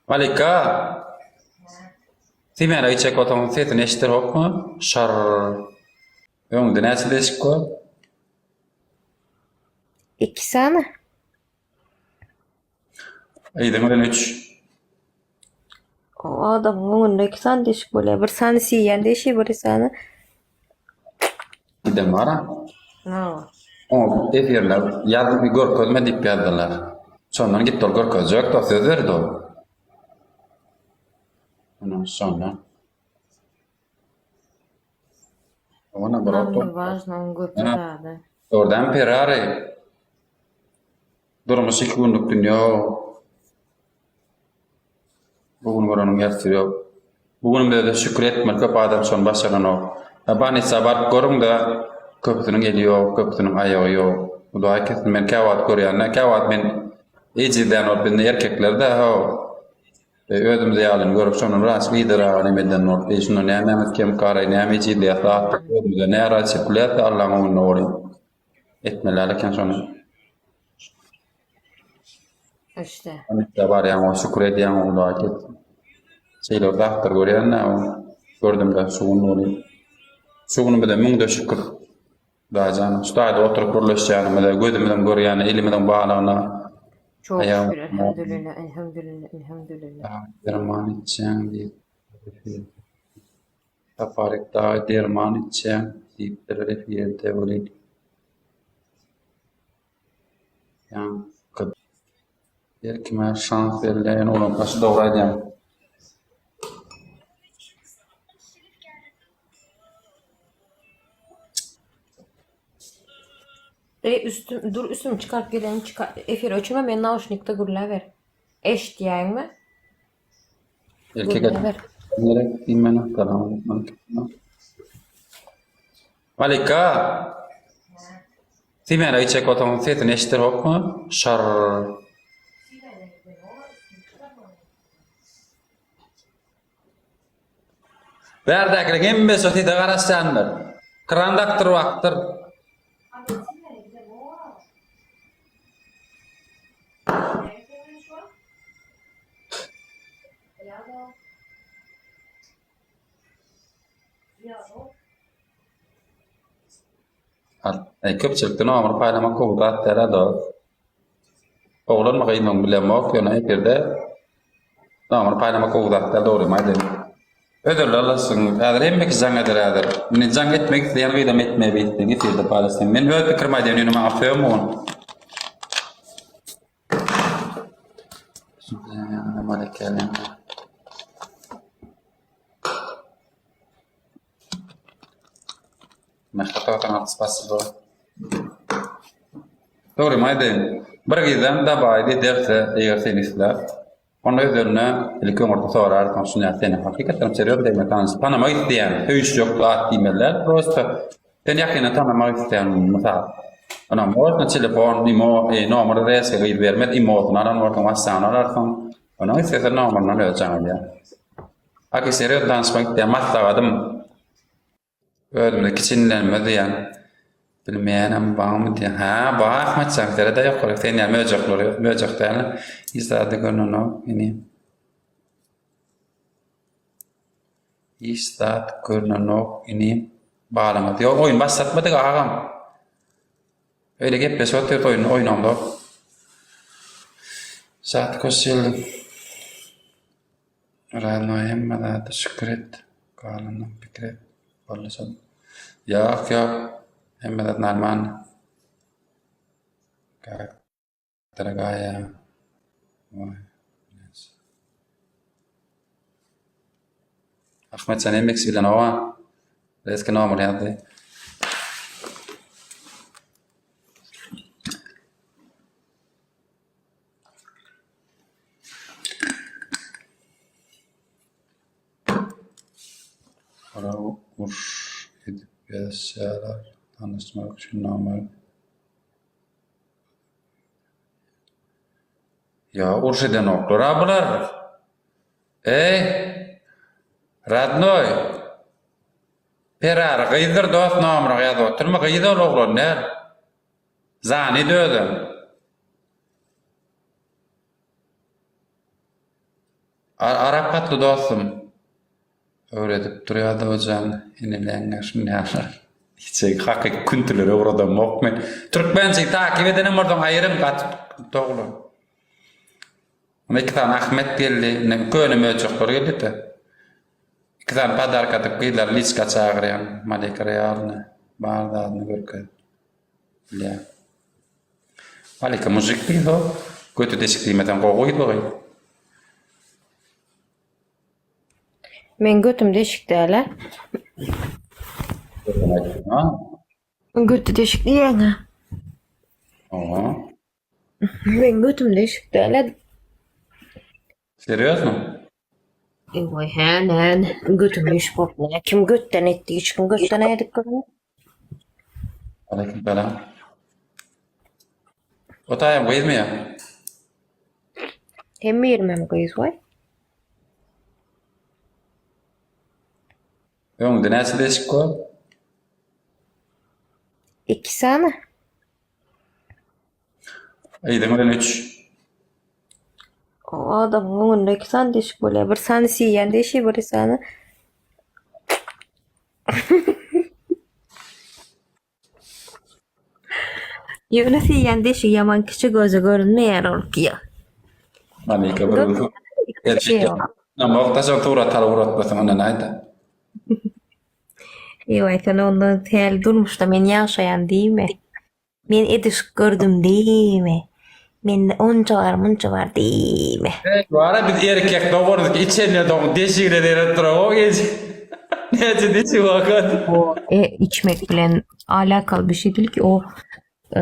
Malika! Simäne içjek bolsaň sesini eşiderokmy? Şarr. Öňde näçe deşik bar? Iki sany. Yzyň bilen üç. O adamyň öňünde iki sany deşik bolýar. Bir sany siýýän deşi, bir sany Giden bar-a. Hawa. Oňa efirler ýaz görkezme diýip ýazdylar. Şondan gitdi ol görkezjek do söz berdi ol. Ondan şondan. Ona bir Nam otur. ne важно, oň göti zady. Dogrudan Ferrari. Durmuş iki günlük dünýe. Bu gün göreniň ertiri ýok. Bu günümize-de şükür etmeli, köp adam şony başaranok. Bolnisa baryp görüň-de, köpüsiniň eli ýok, köpüsiniň aýagy ýok. Hudaý kessin, men käwagt görýän-de, käwagt men ejizlän bolup indi erkekler-de ho, özümiz ýalyny görüp şondan biraz yzyraga neme eden bolup, eý şunda nämämiz kem garaý, näme ejizleýäs zat özümize närazy çekilýäs-de Allaň öňünde welin. Etmeli däl eken şony. İşte. Ýa barýaň o şükür edýäň o Hudaý kessin. Şeýle bir zatlar görýän-dä o. Gördüm-de şu gün welin. Şu günümize müňde şükür. Hudaýjan, şu taýda oturyp gürleşýänimize, gözümiziň görýäne, elimiziň balygyna. Çok şükür elhamdülillah, elhamdülillah, elhamdülillah. Derman içýäň diýip. Saparyk dagy derman içýäň diýipdir efirde welin. Ýaňky Her kime şans berilýär ýöne olam gaty dogry aýdýaň. Eý üstüm dur üstümi çykaryp geleýin çyka efir öçürme men nauşnikde gürläber. Eşitýäňmi? Erkek Gürläber. gerek diýmän Malika! Simäne içjek bolsaň sesini eşiderokmy? Şarr. Bärdäkileriň hemmesi şo sese garaşýandyr. Kran dakdyr bakdyr. Al, köpçülikde nomer paýlamak gowy zat däl-ä dost. Oglanmy gyzmyň bilemok, ýöne efirde nomer paýlamak gowy zat däl, dogrymy aýdaýyn. Özerli alyşyň, häzir hemme kişi jaň eder häzir. Indi jaň etmek isleýän gyzam etmeli beýtseň, efirde paýlaşsaň. Men öz pikirimi aýdaýyn, ýöne maňa sögme ony. Mähri 96 spasibo. Dogrymy aýdaýyn. Bir gyzam dabaýdy derse eger seni isläp. Onda özlerine ilki öňürti sorarsyň şuny ýa seni hakykatdan serýoz degme tanyş tanamak isleýän söýüşjek zat diýmezler prosta sen ýakyndan tanamak isleýän mysal. Onam bolsa telefon imo e, nomer reski gyz bermez imosyny alan bolsaň whatsappyny alarsyň. Onuň islese nomeryndan özi jaň edýär. Aki serýoz tanyşmak isleýän maslahatym Özümize kiçinlenme diýýän. Bilmeýänem barmy diýýän. Hä, bar Ahmetjan, seret-ä ýokary. Sen ýa möjekleri, möjek däl. Hiç zady görnenok inim. Hiç zat görnenok inim. Balyňyz. Ýok, oýun başlatmadyk agam. Öýle gepleşip otyrys oýun oýnamzok. Şat hoş geldiň. Radnoý hemme zada şükür et, galanyny pikir et. Boldy şol. Ýok, ýok. Hemme zat normalny. Как, дорогая. Ой, Ahmetjan hemmesi bilen owa. Reski nomer ýazdy. Olar uruş edip ýazyşýarlar, tanyşmak üçin nomer. Ýa uruş edenoklar-a bular. Eý, radnoý! Ferrari gyzdyr dost nomeriňi ýazyp oturma, gyz ol oglan däl. Zanit özem. Arap hatly dostum. Öwredip durýardy hojan ineleňňe şunýalar. Hiç hakyky küntüleri öwredemok men. Türkmençi takip edenem bolsaň aýyryn gaty dogry. Onda iki sany Ahmet geldi. Indi köne möjekler geldi-de. Iki sany podarka atyp gyzlary liçka çagyrýan. Malika realny. Bar zadyny görkez. Bilýän. Malika mujik gyz o. Göti deşik diýmeseň gowy gyz bu gyz. Meň götüm deşik däl-ä. Göti deşik diýýäň-ä. Oňa. Meň götüm deşik däl-ä. Serýozmy? Eý, hä, nä, götüm deşik bolup nä, kim götden etdi, hiç kim götden edip görmedi. Aleyküm selam. O taýam gyzmy ýa? Hemme ýerimem gyz goý. Öňde näçe deşik bar? Iki sany. Yzyň bilen üç. O adamyň öňünde iki sany deşik bolýar. Bir sany siýýän deşi, bir sany Ýöne siýýän deşigi ýaman kiçi göze görünmeýär ol kiýa. Malika bir gün Namok daşam surat alyp uratmasaň onda näde? Eý sen ondan täl durmuşda men ýaşaýan diýme. Men edişik gördüm diýme. Mende onça bar, munça bar diýme. Ey, bara biz erkek dogurdyk içende dog deşigine berip durak o gece. Näçe deşik wakat. O e, içmek bilen alakaly bir şey değil ki o e,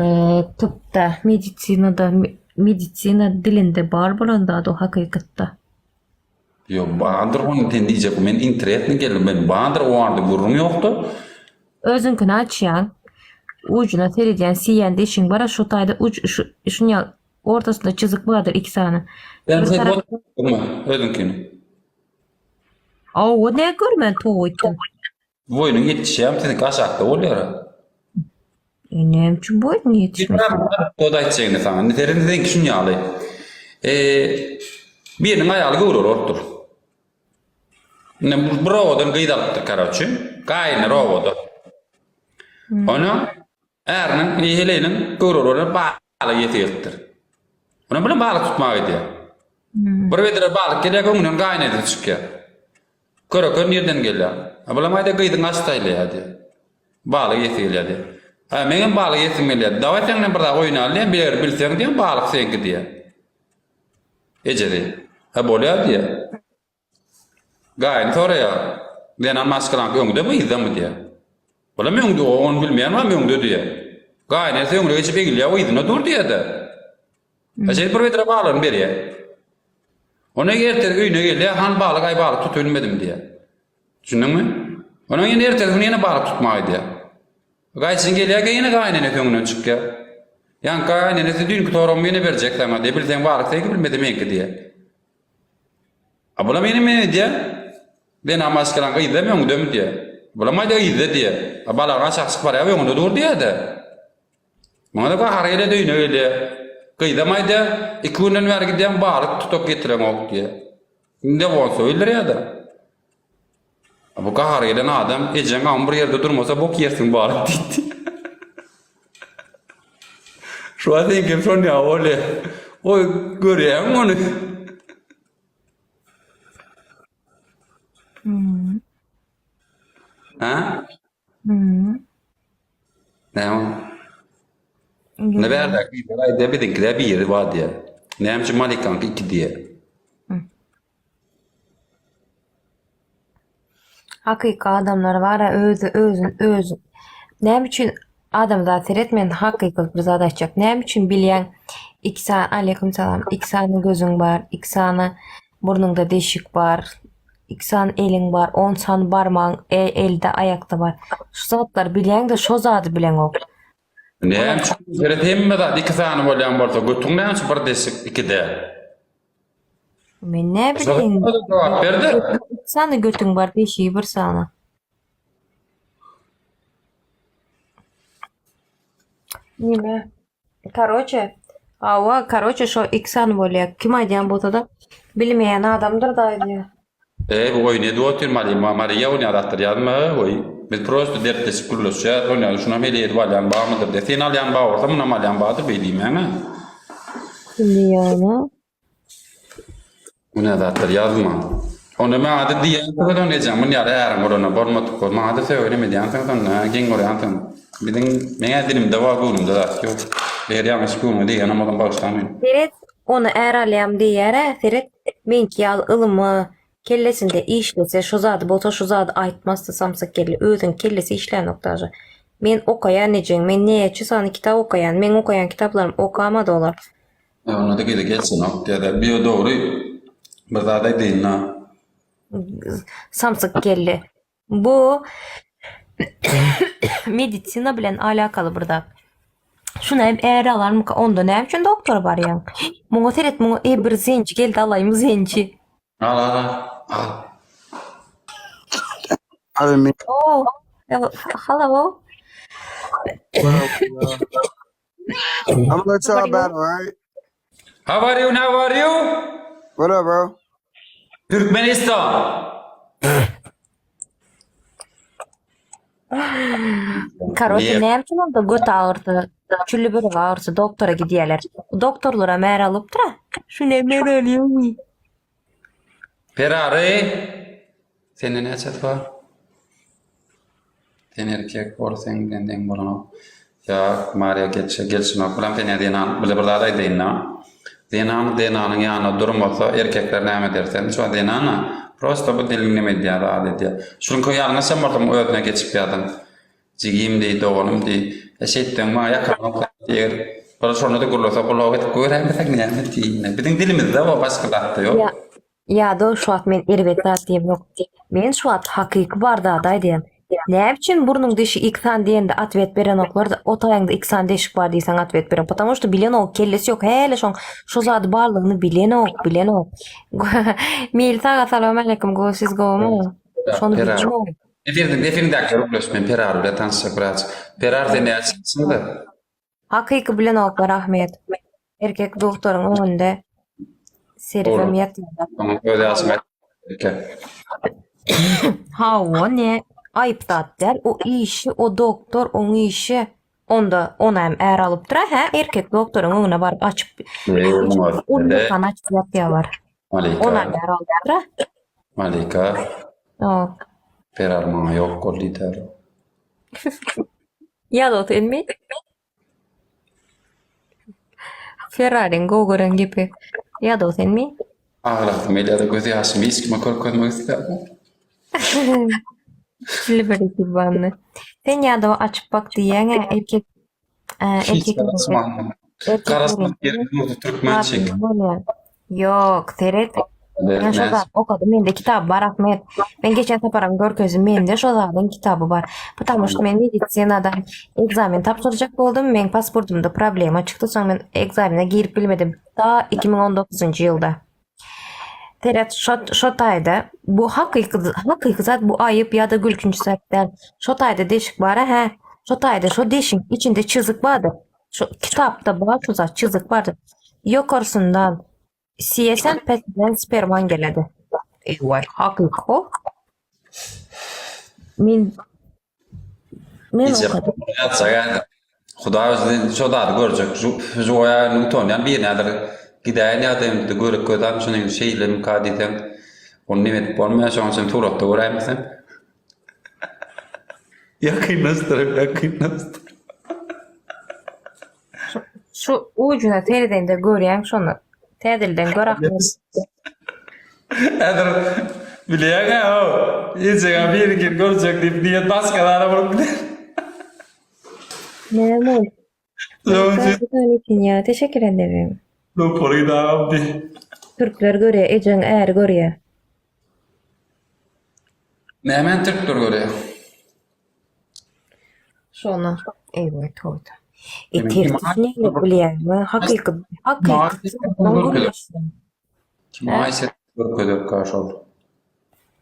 tıpta, medisinada, medisina dilinde bar bolan zat o hakykatda. Ýok, bardyr ony sen diýjek men interesny geldi men bardyr o barada gürrüň ýokdy. Özüňkini açýaň, ujuna seredýäň, siýýän deşiň bar-a şo taýda uç şu şunýa ortasynda çyzyk bardyr iki sany. Sen Bir sen tarap özüňkini. Hawa, nä görmän tow etdiň? Boýnuň ýetişýärmi siziňki aşakda bolýar-a. E, näme üçin boýnuň ýetişmesin? O da aýtjak indi saňa. Indi seret siziňki şun ýaly. E, biriniň aýaly göwreli bolupdyr. Indi bir obadan gyz alypdyr, karoçi. Gaýyny obada. Onuň äriniň, heleýiniň göwreli bolan balyk ýesi gelipdir. Onuň bilen balyk tutmaga gidýär. Bir bedre balyk gelýär, öňünden gaýynenesi çykýar. Köreken nirden gelýär? A bulam aýdýar gyzyň aç saýlaýar diýýär. Balyk ýesi gelýär diýýär. A meňem balyk ýesim gelýär. Dawaý seň bilen bir zat oýnaly diýýär, bir bilseň diýýär, balyk seňki diýýär. Ejesi. A bolýar diýýär. Gaýyny soraýar. Zenan maşgalaňky öňdemi yzdamy diýýär. Bulam öňde, ony bilmeýän barmy öňde diýýär. Gaýynenesi öňüne geçip egilýär, yzynda dur diýýär-de. A şeýdip bir bedre balygyny berýär. Ondan ertesi öýüne gelýär, han balyk aý balyk tutup bilmedim diýýär. Düşündiňmi? Ondan ýene ertesi güni ýene balyk tutmaga gidýär. Gaýçyn gelýärkä ýene gaýynenesi öňünden çykýar. Ýaňky gaýynenesi düýnki soragymy ýene berjek saňa diýýär, bilseň balyk seňki bilmese meňki diýýär. A bulam ýene men diýýär. Zenan maşgalaň yzdamy öňdemi diýýär. Bulam aýdýar yzda diýýär. A balagyň aşak çykyp barýar öňünde dur diýýär-de. Muňa-da gahary gelýär-de öýüne gelýär. Gyzam aýdýar, iki günden bäri gidýän balyk tutup getireňok diýýär. Indi bolsa öldürýär-de. Bu gahary gelen adam, ejeň aň bir ýerde durmasa bok ýersiň balyk diýdi. Şu wagt seňkem şon ýaly bolýar. Oý, görýäňmi ony? Hmm. Ha? Hmm. Näme? Ne bärde gyzlar aýdýar biziňkide biri bar diýýär. Näme üçin Malikaňky iki diýýär. Hakyky adamlar bara özi özün öz Näme üçin adamzat seret men hakyky bir zat aýtjak. Näme üçin bilýäň iki sany aleyküm salam iki sany gözüň bar iki sany burnuňda deşik bar iki sany eliň bar on sany barmagyň e, elde aýakda bar. Şu zatlary bilýäň-de şo zady bileňok. Näme üçin seret hemme zat iki sany bolýan bolsa götüň näme üçin bir deşik iki däl? Men ne bileýin. Jogap berdi. Iki sany götüň bar deşigi bir sany. Nime? Karoçe. Hawa, karoçe şo iki sany bolýa. Kim aýdýan bolsada bilmeýän adamdyr da aýdýa. Eý bu oýun edip otyr Mariýa Mariýa oýnaýar zatlar ýazma goý. Biz prosto dertleşip gürleşýäs oýnaýar şunam heleý edip alýan barmydyr diýe. Sen alýan bar bolsa munam alýan bardyr beý diýmäňä. Kim diýýäni? Bu ne zatlar ýazma. Onda maňada diýýänsiňiz onda ejeň mun ýaly äriň bolanda bolmadyk bol. Maňada sögünem edýänsiňiz onda geň görýänsiň. Biziň meňä dilimde bar göwnümde zat ýok. Eger ýalňyş göwnüňe degýänem bolsam bagyşla meni. Seret, ony är alýam diýýär-ä, seret, meňki ýaly ylymy kellesinde işlese, şu zady bolsa şu zady aýtmazdy samsyk kelle, özüniň kellesi işlänok daže. Men okaýan ejeň, men näçe sany kitap okaýan, meň okaýan kitaplarymy okamady olar. Onda-da gele geçenok diýýär. Bir dogry bir zat aýdaýyn-da. Samsyk kelle. Bu medisina bilen alakaly bir zat. Şuna hem är alarmyka? Onda näme üçin doktora barýaň? Muňa seret, muňa e bir zenji geldi alaýmy zenji. Al al al. Al. I didn't mean Oh, hello. I'm gonna let y'all battle, all right? How are you? How are you? What up, bro? Türkmenistan. Karoçe näme üçin onda göt agyrsa, çülli börek agyrsa doktora gidýärler. Doktorlara mär alypdyr-a. Şu ne mär alýarmy? Ferrari. Sende näçesi bar? Sen erkek bol, seň bilen deň bolanok. Ýa Mariýa gelşe gelşenok. Bilen sen zenan, bile bir zat aýdaýyn-da. Zenan zenanyň ýanynda durmasa, erkekler näme eder? Sen şu zenana prosta bu diliň neme edýär, zat edýär. Şunuňky ýalňyşam bolsam özüne geçip ýazyň. Jigim diý, doganym diý. E şeýtseň maňa ýakanok diýer. Bir şonda-da gürlese gulak edip göräýmeseň näme diýin. Biziň dilimizde o başga zatda ýok. Ýa ýa-da şu wagt men erbet zat diýemok. Men şu wagt hakyky bar zady aýdýan. Näme üçin burnuň deşigi iki sany diýende otwet berenoklar-da, o taýyňda iki sany deşik bar diýseň otwet beren. Потому что bilenok, kellesi ýok, häli şoň şo zady barlygyny bilenok, bilenok. Meýlis aga salowmaleýkim, gowy siz gowumy? Şony bilenok. Efirde efirindäki gürleş men Perar bilen tanyşjak biraz. Perar sen näçinçiňde? Hakyky bilenoklar Ahmet. Erkek dogtoryň öňünde seribem ýatýarlar. Onuň öz ýaşyny erkek. Hawa ne aýyp zat däl o işi o doktor oň işi onda onam är alypdyra hä erkek doktoryň öňüne baryp açyp ullakan açyp ýatýarlar. Malika. Onam är alypdyra. Malika. Ok. Perar maňa ýok bol diýdär. Ýazow senmi? Ferrariň gowy gören gepi. Ýadow senmi? Aglasym gelýär, göz ýaşymy hiç kime görkezmek islämok. Liberty banny. Sen ýadow açyp bak diýýäň-ä, erkek Hiç erkek garaşmandym. Garaşmadyk ýerim ýurdy türkmençik. Bolýar. Ýok, seret. Men şo zat okadym, mende kitaby bar Ahmet. Men geçen saparam görkezdim, mende şo zadyň kitaby bar. Потому что men medisinadan ekzamen tabşyrjak boldum, meň pasportymda problema çykdy, soň men ekzamene girip bilmedim. Ta 2019-njy ýylda. Seret, şo şo taýda bu hakyky hakyky zat, bu aýyp ýa-da gülkünç zat däl. Şo taýda deşik bar-a, hä? Şo taýda şo deşiň içinde çyzyk bardyr. Şo kitapda bar şu zat, çyzyk bardyr. Ýokarsyndan siýesen pesinden sperman geledi. Eý, hakyky o. Men men okadym. Hudaý özü şo zady görjek. Şu şu oýa utanýan bir nädir gidäýen ýagdaýymda görüp göz adam şunuň şeýlemika diýseň, ony neme edip bolmaýar, şonuň üçin suratda göräýmeseň. Ýakynlaşdyryp, ýakynlaşdyryp. Şu ujuna seredende görýäň şony. Täzelden gör ahmet. Häzir bilýäň-ä o. Ejeňe biri gir görjek diýip niýet başga zada bolup gider. Näme ol? Ya, teşekkür ederim. Lopory dagam diý. Türkler görýär, ejeň äri görýär. Nämäni türkler görýär? Şona eý toýda. E tertip näme bilýäňmi? Hakyky hakyky. Kim aýse görkezerkä şol.